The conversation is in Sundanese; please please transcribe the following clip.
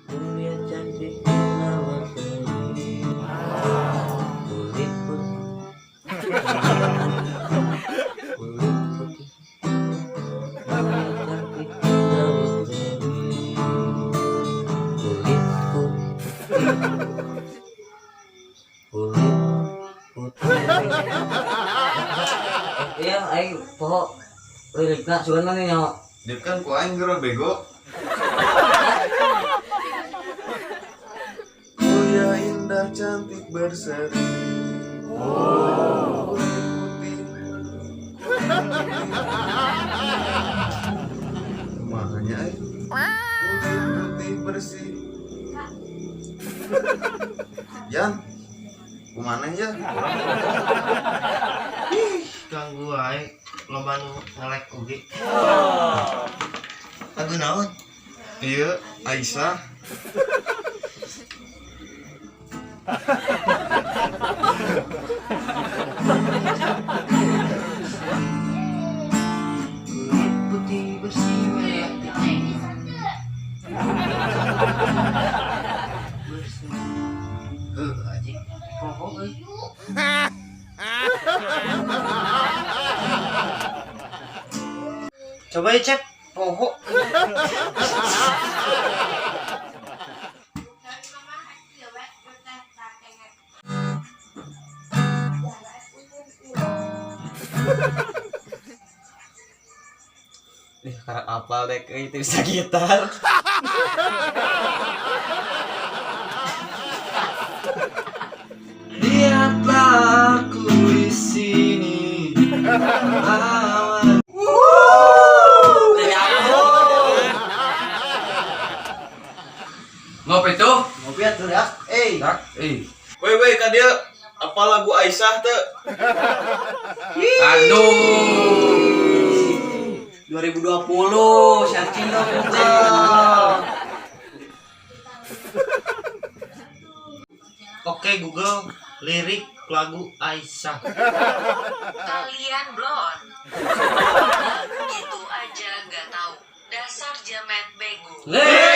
Dunia cantik menawan seri. Kulit putih. Kulit putih. Dunia cantik menawan seri. Kulit putih. Kulit putih. Iya, aing poho lirikna sugan mana nya? Dia kan ku aing geura, bego. Mulia, indah, cantik, berseri. Kulit putih. Makanya eh. Kulit putih bersih. Yan. Kumaha ya? Ganggu wae, loba nu ngelek oge. Lagu naon? Iya, Aisyah. Kulit putih bersih merah kecil. Bersih. Heuh, anjing. Poho euy. Coba ya, Cep. Poho. Ih, karena apal deh, itu bisa gitar. Lihatlah aku di sini. Awan. Ngopi tuh. Ngopi atuh ya. Eh, Eh. Woi woi, ka dieu apa lagu Aisyah teu? Aduh. 2020, searching dong Google. Oke Google, lirik lagu Aisyah. Kalian blon. Gitu aja gak tahu. Dasar jamet bego. Le.